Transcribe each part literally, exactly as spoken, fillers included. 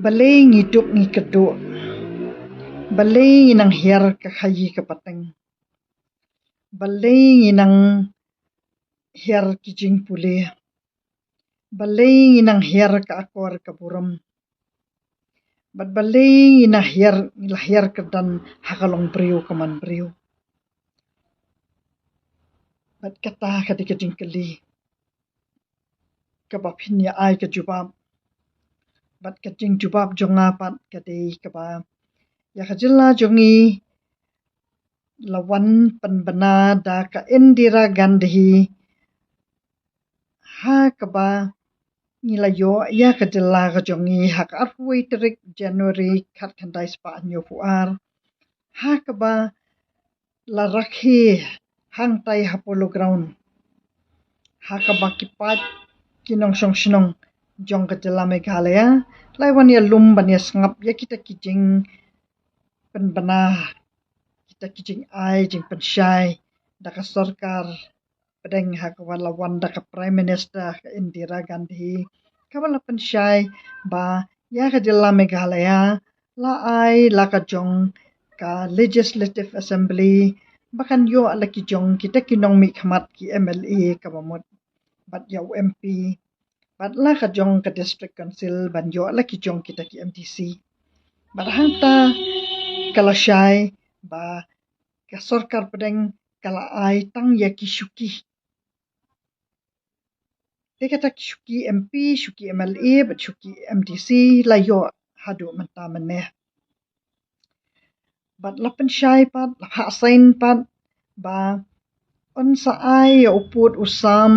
Balei ngi duk ngi kyrduh? Balei ngi nang hiar ka khaii ka pateng? Balei ngi nang hiar ki jingpule? Balei ngi nang hiar ka akor ka burom? Bad balei ngi nang hiar, ngi la hiar kyrdan ha ka long briew ka man briew? Bad kata ka dei ka jingkylli kaba phin ïa ai ka jubab. Bad ka jingjubab jong nga pat ka dei kaba ïa ka jylla jong ngi la wan pynbna da ka Indira Gandhi ha kaba ngi la ïoh ïa ka jylla ka jong ngi ha ka arphew tarik January khatkhyndai spah hynñiewphew ar, ha kaba la rakhe hangtai ha Polo Ground, ha kaba ki paid ki nongshong shnong jong ka jylla Meghalaya la wan ïalum ban ïasngap ïa kita ki jingpynbna, kita ki jingai jingpynshai da ka sorkar pdeng ha kaba la wan da ka Prime Minister ka Indira Gandhi, kaba la pynshai ba ïa ka jylla Meghalaya la ai la ka jong ka Legislative Assembly ba kan ïoh la ki jong kita ki nongmihkhmat ki M L A kaba mut, bad ïa u M P, bad la ka jong ka District Council ban ïoh la ki jong kita ki M D C. Bad hangta ka la shai ba ka sorkar pdeng ka la ai tang ïa ki shuki. Te kata ki shuki M P, shuki M L A bad shuki M D C la ïoh haduh mynta mynne. Bad la pynshai pat, la phah sign pat ba yn sa ai ïa u pud u sam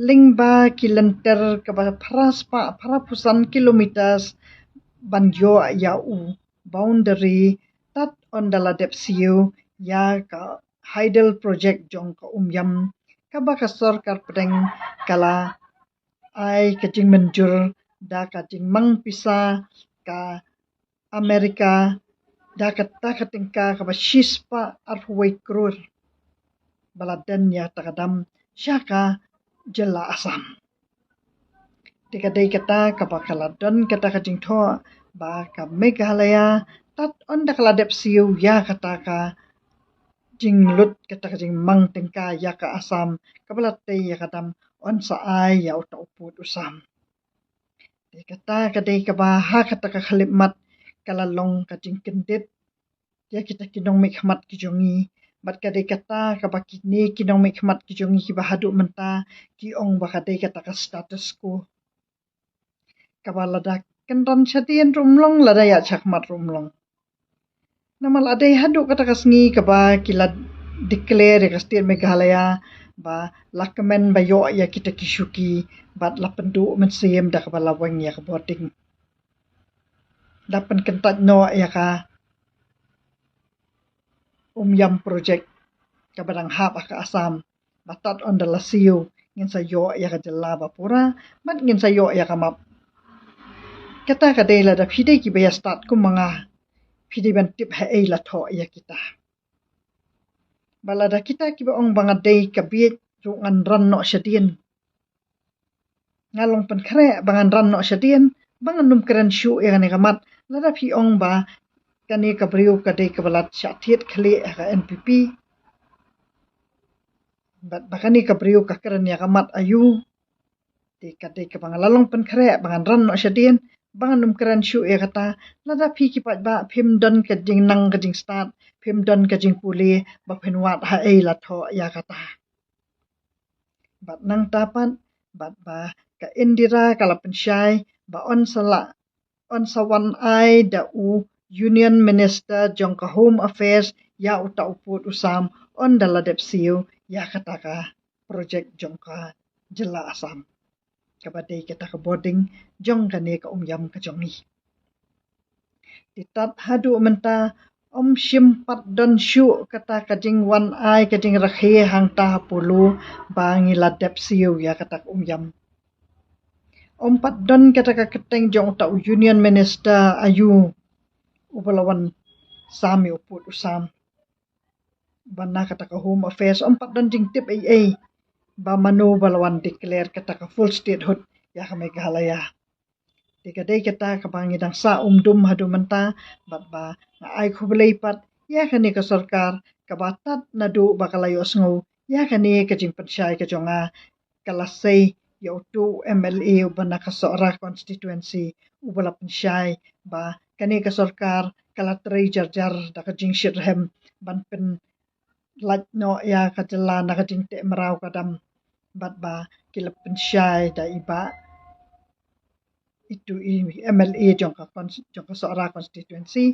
lyngba ki lynter kaba phra spah phra phew san kilometers ban ïoh ïa u boundary tad ynda la dep siew ïa ka hydel project jong ka Umiam, kaba ka sorkar pdeng ka la ai ka jingmynjur da ka jingmang pisa ka Amerika da kata ka tyngka kaba shispah arphew wei klur ba la don ïa kata ka dam sha ka jylla Assam. Te ka dei kata kaba ka la don kata ka jingthoh ba ka Meghalaya tad ynda ka la dep siew ïa kata ka jinglut, kata ka jingmang tyngka ïa ka Assam, kaba la tei ïa ka dam, yn sa ai ïa uta u pud u sam. Te kata ka dei kaba ha kata ka khyllipmat ka la long ka jingkyndit ïa kita ki nongmihkhmat ki jong ngi. Bad ka dei kata kaba kine ki nongmihkhmat ki jong ngi kiba haduh mynta ki ong ba ka dei kata ka status quo, kaba lada kynran shadien ruh ym long, lada ïaid shakhmat ruh ym long. Namar la dei haduh kata ka sngi kaba ki la declare ïa ka state Meghalaya ba la kmen ba ïoh ïa kita ki shuki, bad la pynduh mynsiem da kaba la weng ïa ka bording. Da pynkyntait noh ïa ka Umiam project kaba dang hap ha ka Assam, ba tad ynda la siew ngin sa ïoh ïa ka jylla ba pura, bad ngin sa ïoh ïa ka map. Kata ka dei lada phi dei kiba ïa stad kum ma nga, phi dei ban tip haei la thoh ïa kita. Ba lada kita kiba ong ba nga dei ka bieit ruh ngan ran noh shadien, nga long pynkhreh ba ngan ran noh shadien, ba ngan ym kren shuh ïa kane ka mat. Lada phi ong ba kane ka briew ka dei kaba la shah thied khlieh ha ka N P P, bad ba kane ka briew ka kren ïa ka mat aïu, te ka dei kaba nga la long pynkhreh ba ngan ran noh shadien, ba ngan ym kren shuh ïa kata. Lada phi ki paidbah phim don ka jingnang ka jingstad, phim don ka jingpule, ba phin wad haei la thoh ïa kata. Bad nangta pat, bad ba ka Indira ka la pynshai ba yn sa la, yn sa wan ai da u Union Minister jong ka Home Affairs ïa uta u pud u sam ynda la dep siew ïa kata ka project jong ka jylla Assam, kaba dei kata ka bording jong kane ka Umiam ka jong ngi. Te tad haduh mynta ym shym pat don shuh kata ka jingwan ai ka jingrakhe hangta ha Polo ba ngi la dep siew ïa kata ka Umiam. Ym pat don kata ka kyrteng jong uta u Union Minister aïu uba la wan sam ïa u pud u sam. Bad na kata ka Home Affairs ym pat don jingtip ei ei ba mano ba la wan declare kata ka full statehood ïa ka Meghalaya. Ka dei kata kaba ngi dang sah umdum haduh mynta, bad ba nga ai khublei pat ïa kane ka sorkar kaba tad naduh ba ka la ïohsngew ïa kane ka jingpynshai ka jong nga, ka la sei ïa utu u M L A uba na ka Sohra constituency, uba la pynshai ba kane ka sorkar ka la trei jar jar da ka jingshitrhem ban pynlait noh ïa ka jylla na ka jingteh mraw ka dam, bad ba ki la pynshai da i bah, itu i M L A jong ka cons-, jong ka Sohra constituency,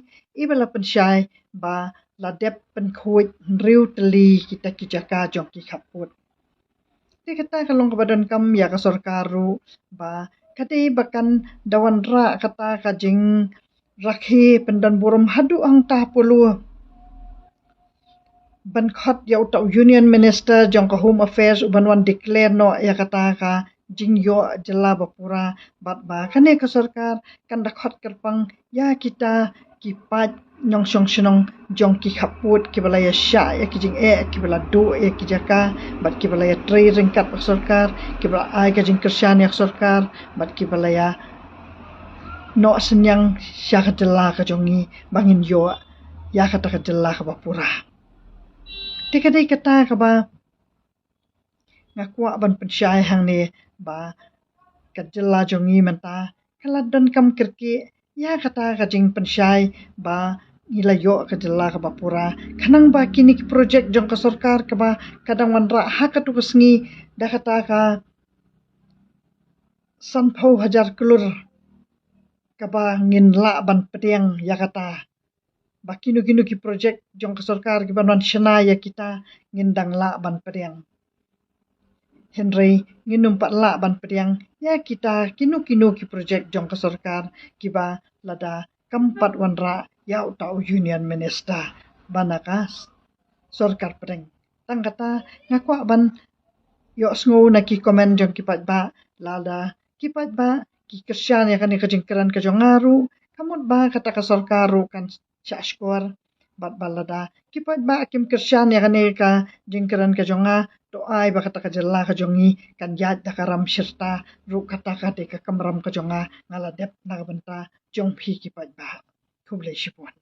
iba la pynshai ba la dep pynkhuid hynriew tylli kita ki jaka jong ki khappud. Te kata ka long kaba donkam ïa ka sorkar ruh, ba ka dei ba kan da wanrah kata ka jingrakhe pyndonburom haduh hangta polo, ban khot ïa uta u Union Minister jong ka Home Affairs uban wan declare noh ïa kata ka jingïoh jylla ba pura, bad ba kane ka sorkar kan da khot kyrpang ïa kita ki paid nongshong shnong jong ki khappud kiba la ïa shah ïa ki jingeh, kiba la duh ïa ki jaka, bad kiba la ïa trei ryngkat bad ka sorkar, kiba la ai ka jingkyrshan ïa ka sorkar, bad kiba la ïa noh synñiang sha ka jylla ka jong ngi ba ngin ïoh ïa kata ka jylla kaba pura. Te ka dei kata kaba nga kwah ban pynshai hangne, ba ka jylla jong ngi mynta ka la donkam kyrkieh ïa kata ka jingpynshai ba ngi la ïoh ka jylla kaba pura. Khnang ba kine ki project jong ka sorkar kaba ka dang wanrah ha katu ka sngi da kata ka sanphew hajar klur, kaba ngin lah ban pdiang ïa kata, ba kino kino ki project jong ka sorkar kiba wan shna ïa kita, ngin dang lah ban pdiang. Hynrei ngin ym pat lah ban pdiang ïa kita kino kino ki project jong ka sorkar kiba lada kam pat wanrah ïa uta u Union Minister ba na ka s-, sorkar pdeng. Tang kata nga kwah ban ïohsngew na ki comment jong ki paidbah, lada ki paidbah ki kyrshan ïa kane ka jingkren ka jong nga ruh, ka mut ba kata ka sorkar ruh kan shah shkor, bad ba lada ki paidbah kim kyrshan ïa kane ka jingkren ka jong nga, to ai ba kata ka jylla ka jong ngi kan ïaid da ka ram shirta ruh. Kata ka dei ka kamram ka jong nga, nga la dep na ka bynta jong phi ki paidbah. Khublei shibun.